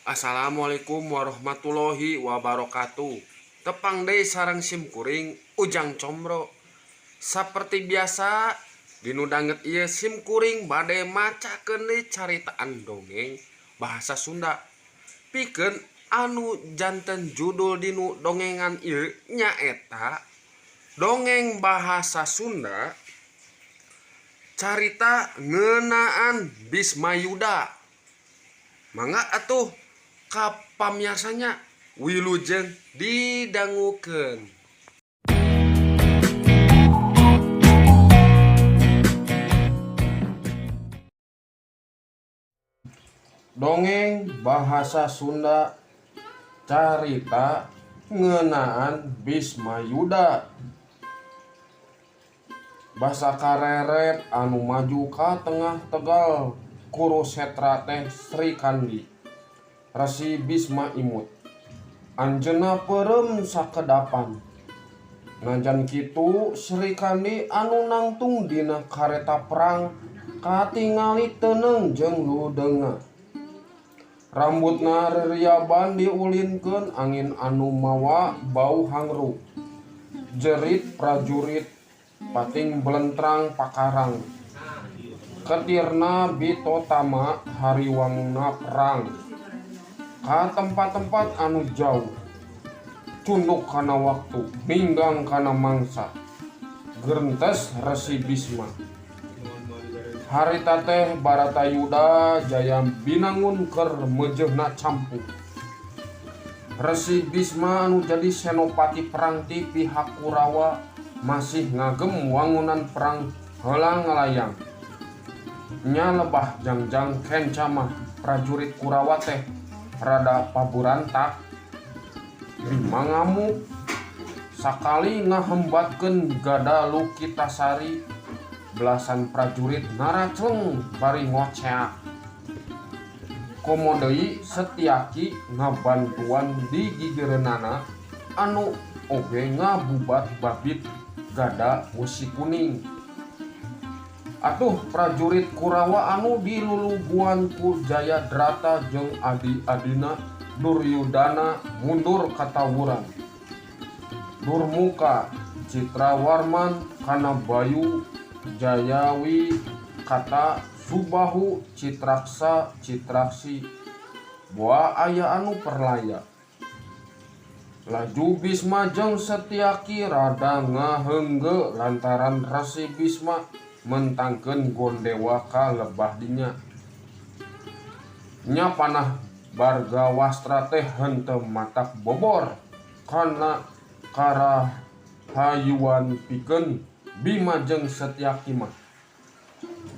Assalamualaikum warahmatullahi wabarakatuh. Tepang deui sareng sim kuring Ujang Combro. Saperti biasa dinu danget ieu sim kuring bade macakeun deui caritaan dongeng bahasa Sunda. Pikeun anu janten judul dinu dongengan ieu nyaeta dongeng bahasa Sunda carita ngeunaan Bismayuda. Mangga atuh ka pamiarsanya wilujeng didangukeun. Dongeng bahasa Sunda carita ngeunaan Bismayuda. Basa kareret anu maju ka tengah tegal Kurusetra teh Sri Kandi. Resi Bisma imut. Anjeunna peureum sakedapan. Najan kitu Sri Kandi anu nangtung dina kareta perang katingali teuneng jeung ludeunga. Rambutna reriaban diulinkeun angin anu mawa bau hangru. Jerit prajurit pating belentrang pakarang. Ketirna bitotama hariwangna perang. Ka tempat-tempat anu jauh. Cunduk kana waktu, ninggang kana mangsa. Gerentes Resi Bisma. Harita teh Baratayuda jaya binangun keur meujeuhna campuh. Resi Bisma anu jadi senopati perang ti pihak Kurawa masih ngagem wangunan perang heula ngalayang. Nya lebah jangjang kenca mah prajurit Kurawa teh rada paburantak. Bima ngamuk sakali ngahembatkeun gada Lukitasari belasan prajurit naracleng bari ngoceak. Komo deui Setyaki ngabantuan di gigireunana anu oge ngabubat babit gada wesi kuning. Atuh prajurit Kurawa anu diluluguan ku Jayadrata jeung adi-adina Duryudana mundur katawuran. Durmuka Citrawarman kana Bayu Jayawi kata Subahu Citraksa Citraksi boa aya anu perlaya. Laju Bisma jeung Setyaki rada ngaheunggeue lantaran Resi Bisma mentangkeun Gondewa ka lebah dinya. Nya panah Bargawastra teh henteu matak bobor kana karahayuan pikeun Bima jeung Setyaki mah.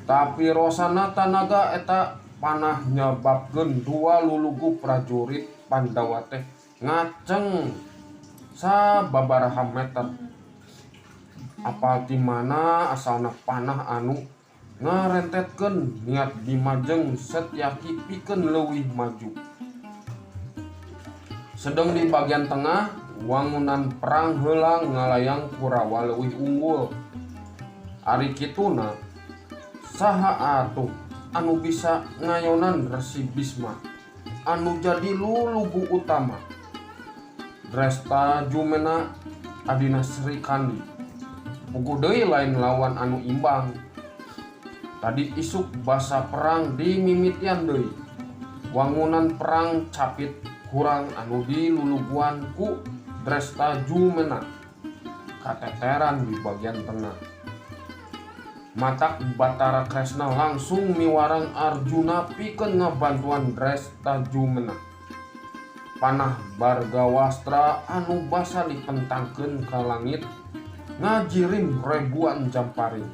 Tapi rosana tanaga eta panah nyababkeun dua lulugu prajurit Pandawa teh ngaceng sababaraha meter. Apal ti mana asalna panah anu ngarentetkeun niat Bima jeung Setyaki pikeun leuwih maju. Sedeng di bagian tengah wangunan perang heula ngalayang Kurawa leuwih unggul. Ari kituna saha atuh anu bisa ngayonan Resi Bisma anu jadi lulugu utama. Dresta Jumena adina Sri Kandi. Puguh deui lain lawan anu imbang. Tadi isuk basa perang dimimitian deui. Wangunan perang capit kurang anu diluluguan ku Dresta Jumena kateteran di bagian tengah. Matak Batara Kresna langsung miwarang Arjuna pikeun ngabantuan Dresta Jumena. Panah Bargawastra anu basa dipentangkeun ka langit ngajirim ribuan jamparing.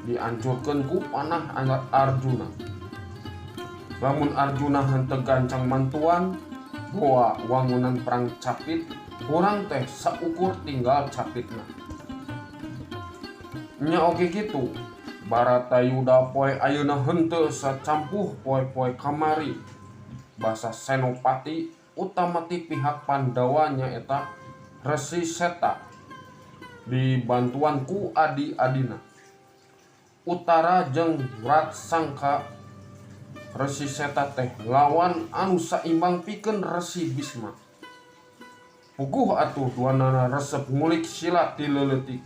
Diancurkeun ku panah Arjuna. Lamun Arjuna henteu gancang mantuan, boa wangunan perang capit kurang teh saukur tinggal capitna. Nya oge kitu, Baratayuda poe ayeuna henteu sacampuh poe-poe kamari. Basa senopati utama ti pihak Pandawa nyaeta Resi Seta dibantuan ku adi-adina. Utara jeung Wratsangka Resi Seta teh lawan anu saimbang pikeun Resi Bisma. Puguh atuh duanana resep ngulik silat ti leuleutik.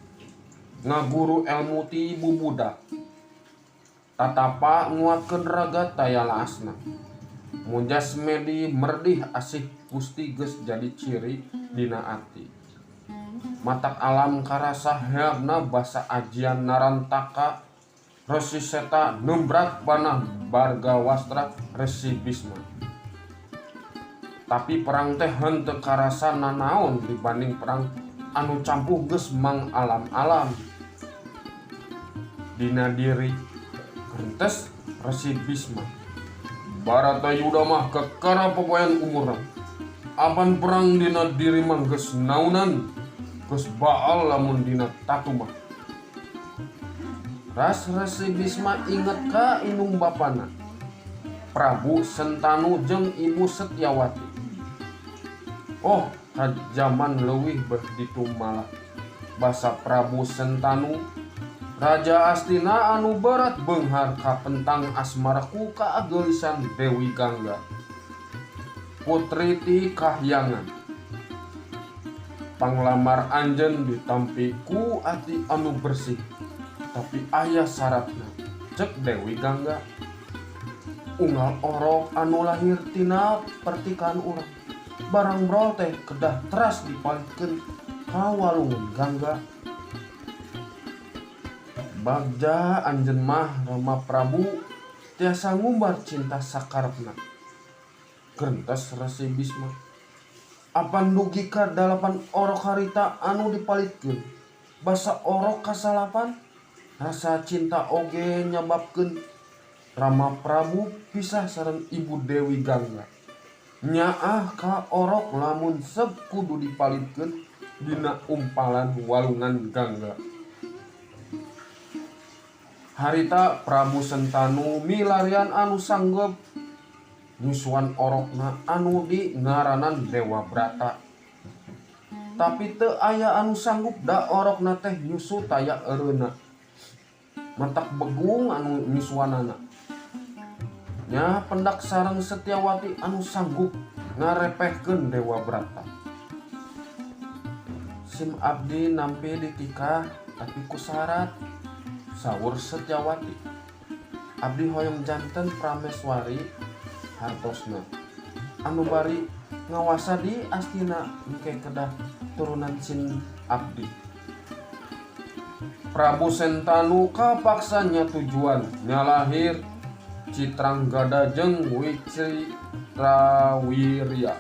Ngaguru elmu ti bubudak. Tatapa nguatkeun raga taya laasna. Muja semedi merdih asih Gusti geus jadi ciri dina ati. Matak alam karasa heabna basa ajian Narantaka Resi Seta nembrag panah Bargawastra Resi Bisma. Tapi perang teh henteu karasa nanaon dibanding perang anu campuh geus mang-alam-alam. Dina diri Gentes Resi Bisma. Baratayuda mah kakara popoean umurna. Apan perang dina diri mah geus naunan, geus baal lamun dina tatu mah. Ras Resi Bisma inget ka indung bapana. Prabu Sentanu jeung Ibu Setyawati. Oh, ka jaman leuwih beuh ditu malah. Basa Prabu Sentanu, Raja Astina anu berat beunghar kapentang asmara ku kaageulisan Dewi Gangga. Putri ti Kahyangan. Panglamar anjeun ditampi ku ati anu bersih. Tapi aya saratna, cek Dewi Gangga. Unggal orok anu lahir tina pertikahan urang. Barang brol teh kedah teras dipalidkeun ka walungan Gangga. Bagja anjeun mah Rama Prabu tiasa ngumbar cinta sakarepna. Gentes Resi Bisma. Apan dugi ka dalapan orok harita anu dipalidkeun. Basa orok kasalapan rasa cinta oge nyababkeun Rama Prabu pisah sareng Ibu Dewi Gangga. Nyaah ka orok lamun seg kudu dipalidkeun dina umpalan walungan Gangga. Harita Prabu Sentanu milarian anu sanggup nyusuan orokna anu di ngaranan Dewa Brata. Tapi teu aya anu sanggup da orokna teh nyusu taya eureunna. Matak begung anu nyusuanana. Nya pendak sareng Setyawati anu sanggup ngarepehkeun Dewa Brata. Sim abdi nampi ditikah tapi ku syarat, saur Setyawati. Abdi hoyong janten prameswari hartosna. Anu bari ngawasa di Astina engke kedah turunan sin abdi. Prabu Sentanu kapaksa nyatujuan nya lahir Citranggada jeung Wicitrawirya.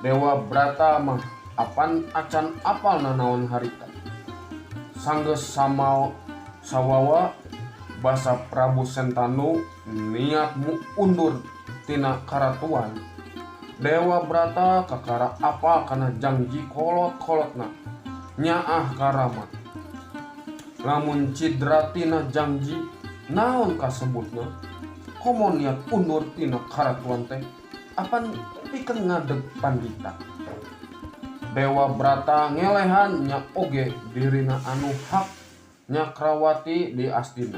Dewa Brata mah apan acan apal nanaon harita. Sanggeus sawawa basa Prabu Sentanu niat undur tina karatuan. Dewa Brata kakara apal kana jangji kolot-kolotna. Nyaah ka Rama. Lamun cidra tina jangji naon kasebutna? Komo niat undur tina karatuan teh apan pikeun ngadeg pandita. Dewa Brata ngelehan nya oge dirina anu hak nyakrawati di Astina.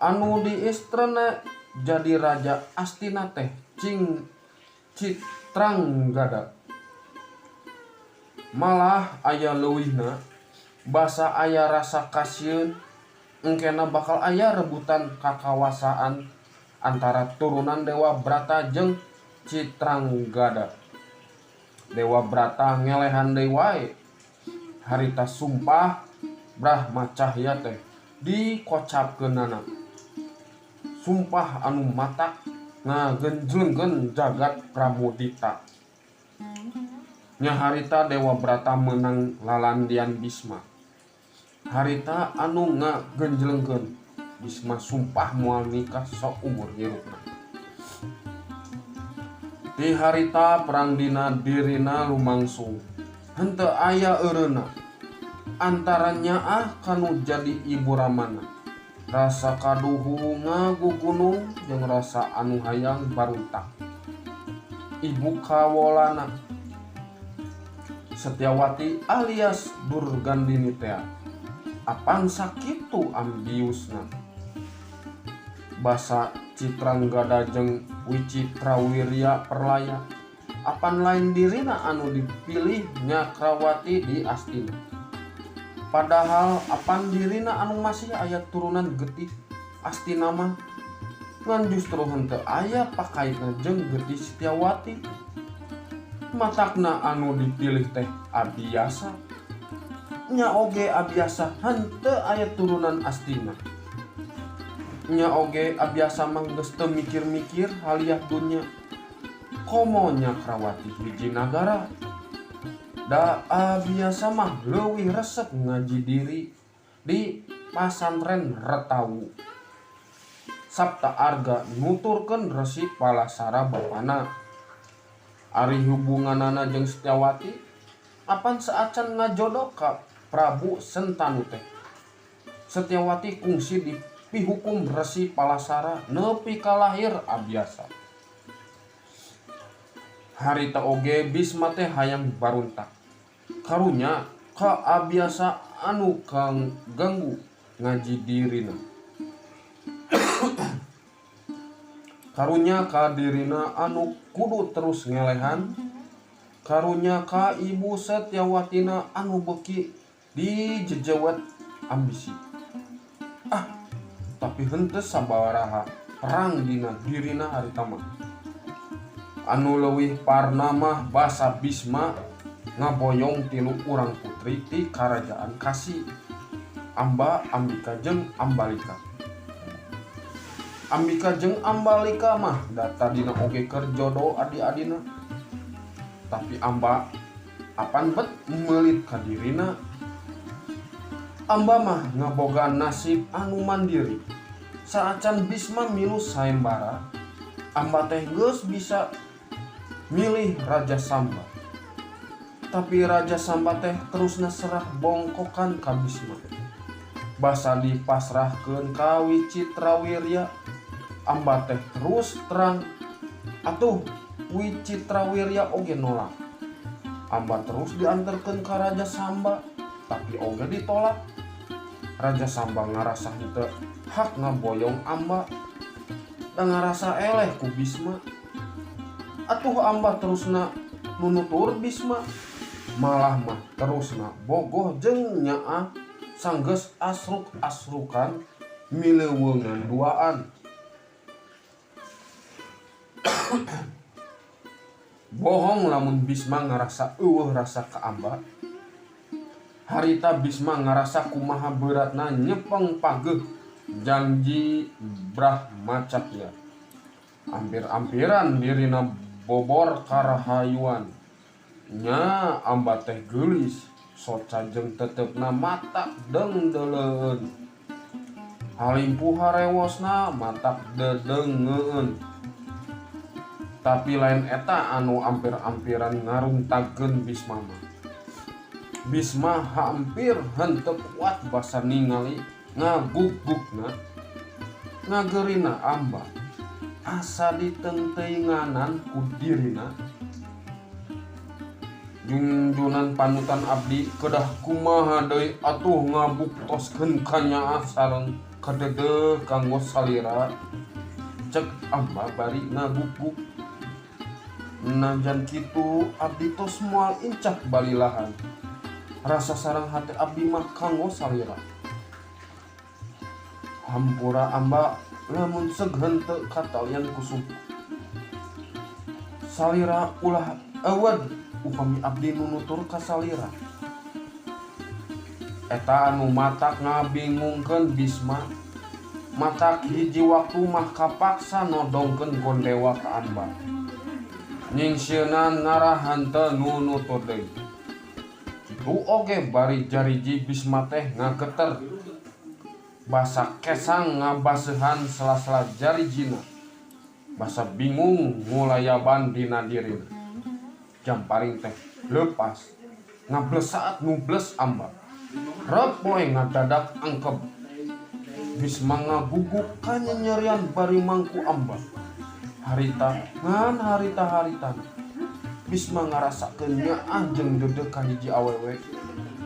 Anu diistrena jadi raja Astina teh cing Citranggada. Malah aya leuwihna basa aya rasa kasieun engkena bakal aya rebutan kakawasaan antara turunan Dewa Brata jeung Citranggada. Dewa Brata ngelehan deui wae. Harita sumpah Brahmacahya teh dikocapkeunana. Sumpah anu matak ngagenjlengkeun jagat Pramudita. Nya harita Dewa Brata meunang lalandian Bisma. Harita anu ngagenjlengkeun Bisma sumpah moal nikah saumur hirupna. Ti harita perang dina dirina lumangsung. Henteu aya eureunna. Antara nyaah kanu jadi ibu ramana. Rasa kaduhu ngagugunung jeung rasa anu hayang baruntak. Ibu kawolana Setyawati alias Durgandini tea. Apan sakitu ambiusna. Basa Citranggada jeung Wicitrawirya Perlaya apan lain dirina anu dipilih Nyakrawati di Astina. Padahal apan dirina anu masih aya turunan getih Astina mah ngan justru henteu aya pakaitna jeung getih Setyawati. Matakna anu dipilih teh Abiyasa. Nya oge Abiyasa henteu aya turunan Astina. Nya oge Abiyasa mah geus teu mikir-mikir haliah dunya. Komo Nyakrawati hiji nagara. Da Abiyasa mah leuwih resep ngaji diri di pasantren Retawu. Sapta Arga nuturkeun Resi Palasara bapana. Ari hubunganana jeung Setyawati apan saacan ngajodoh ka Prabu Sentanu teh. Setyawati kungsi dipihukum Resi Palasara nepi ka lahir Abiyasa. Harita oge Bisma teh hayang baruntak. Karunya ka Abiyasa anu kang ganggu ngaji dirina. Karunya ka dirina anu kudu terus ngelehan. Karunya ka ibu Setyawatina anu beuki dijejewet ambisi. Ah, tapi henteu sabaraha perang dina dirina harita mah. Anu leuwih parna mah basa Bisma ngaboyong tilu urang putri ti Karajaan Kasi. Amba, Ambika jeung Ambalika. Ambika jeung Ambalika mah da tadina oge keur jodo adi-adina. Tapi Amba apan bet meulit ka dirina. Amba mah ngabogaan nasib anu mandiri. Saacan Bisma milu saembara, Amba teh geus bisa milih Raja Samba. Tapi Raja Samba teh terusna serah bongkokan ka Bisma. Basa dipasrahkeun ka Wicitrawirya, Amba teh terus terang atuh Wicitrawirya oge nolak. Amba terus dianterkeun ka Raja Samba, tapi oge ditolak. Raja Samba ngarasa henteu hak ngaboyong Amba da ngarasa eleh ku Bisma. Atuh Amba terusna nunutur Bisma, malah mah terusna bogoh jeung nyaah sanggeus asruk-asrukan mileuweungan duaan. Bohong lamun Bisma ngarasa eueuh rasa ka Amba. Harita Bisma ngarasa kumaha beuratna nyepeng pageuh janji Brahmacatya. Ampir-ampiran dirina bobor karahayuan. Nya Amba teh geulis, soca jeung teteupna matak deungdeuleun. Halimpuh harewosna matak dedeungeun. Tapi lain eta anu ampir-ampiran ngaruntagkeun Bisma mah. Bisma hampir henteu kuat basa ningali ngagugugna ngageurina Amba asa diteungteuinganan ku dirina. Junjunan panutan abdi kedah kumaha deui atuh ngabuktoskeun kanyaah sareng kadeudeuh kanggo salira cek Amba bari ngagugug. Najan kitu abdi tos moal incak balilahan. Rasa sareng hate abdi mah kanggo salira. Hampura Amba lamun seug henteu katalian ku sumpah. Salira ulah eueud upami abdi nunutur ka salira. Eta anu matak ngabingungkeun Bisma. Matak hiji waktu mah kapaksa nodongkeun gondewa ka Amba. Nyingsieunan ngarah henteu nunutur deui. Kitu oge bari jariji Bisma teh ngageter. Basa kesang ngabaseuhan sela-sela jarijina. Basa bingung ngulayaban dina dirina. Jamparing teh leupas ngablesaat nubles Amba. Rep we ngadadak angkeb. Bisma ngaguguk kanyenyerian bari mangku Amba. Harita ngan harita-haritana. Bisma ngarasakeun nyaah jeung deudeuh ka hiji awewe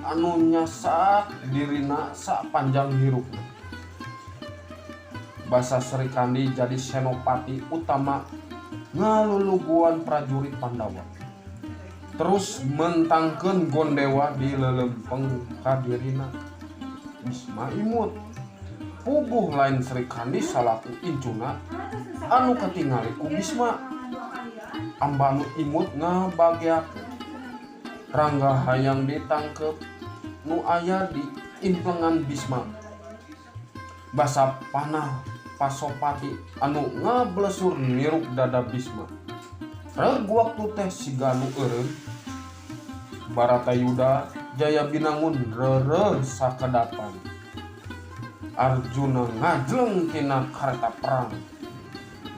anu nyasak dirina sapanjang hirupna. Basa Srikandi jadi senopati utama ngaluluguan prajurit Pandawa. Terus mentangkeun Gondewa di lelempeng kadirina. Bisma imut. Puguh lain Srikandi salaku incuna anu katingali ku Bisma. Amba nu imut ngabageakeun. Rangga hayang ditangkep nu aya di implengan Bisma. Basa panah Pasopati anu ngablesur niruk dada Bisma. Reg waktu teh siga nu eureun. Baratayuda Jaya Binangun reureuh sakedapan. Arjuna ngajleng tina kareta perang.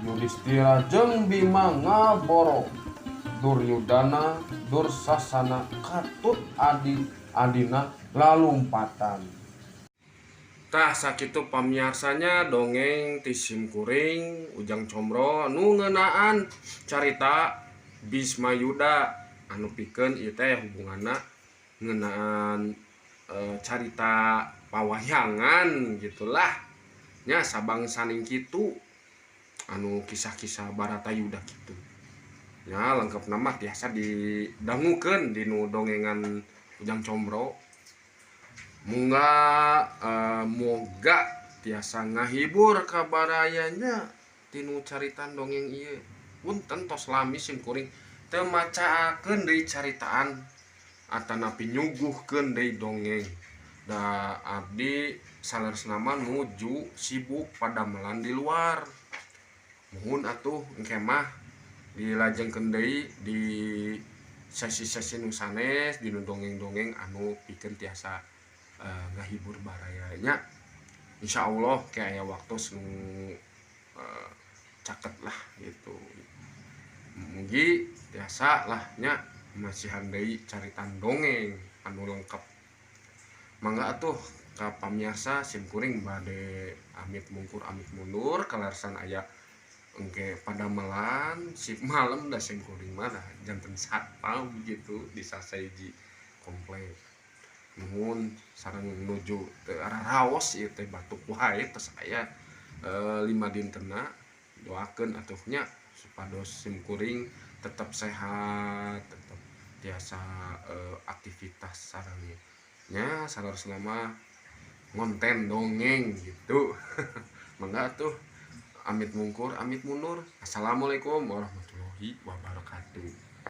Yudhistira jeung Bima ngaboro. Duryudana Dursasana katut adi adina lalumpatan. Tah sakitu pamiarsanya dongeng ti simkuring Ujang Combro nu ngeunaan carita Bisma Yuda anu pikeun ieu teh hubunganna ngeunaan carita pawayangan gitulah nya, sabangsaning kitu anu kisah-kisah Baratayuda kitu nya. Lengkap nama tiasa didangukeun dinu dongengan Ujang Combro. Mungga moga tiasa ngahibur ka barayanya tinu caritan dongeng ieu. Punten tos lami simkuring teu macaakeun deui caritaan atanapi nyuguhkeun deui dongeng, da abdi saleresna mah nuju sibuk padamelan di luar. Muhun atuh engke mah dilajengkeun deui di sesi-sesi nu sanes dinu dongeng-dongeng anu pikeun tiasa ngahibur baraya nya. Insyaallah ke aya waktu nu caket lah gitu, mugi tiasa lah nya masihan deui caritan dongeng anu lengkap. Mangga atuh ka pamiarsa, simkuring bade amit mungkur amit mundur, kaleresan aya engke padamelan sip malam, da simkuring mah da janten satpam gitu di sasaiji komplek. Nuhun sareng nuju teu araraos ieu teh, batuk wae tos aya 5 dintena. Doakeun atuh nya supados simkuring tetap sehat, tetap tiasa aktivitas sareng nya saleresna mah ngonten dongeng gitu. Mangga atuh, amit mungkur amit mundur. Assalamualaikum warahmatullahi wabarakatuh.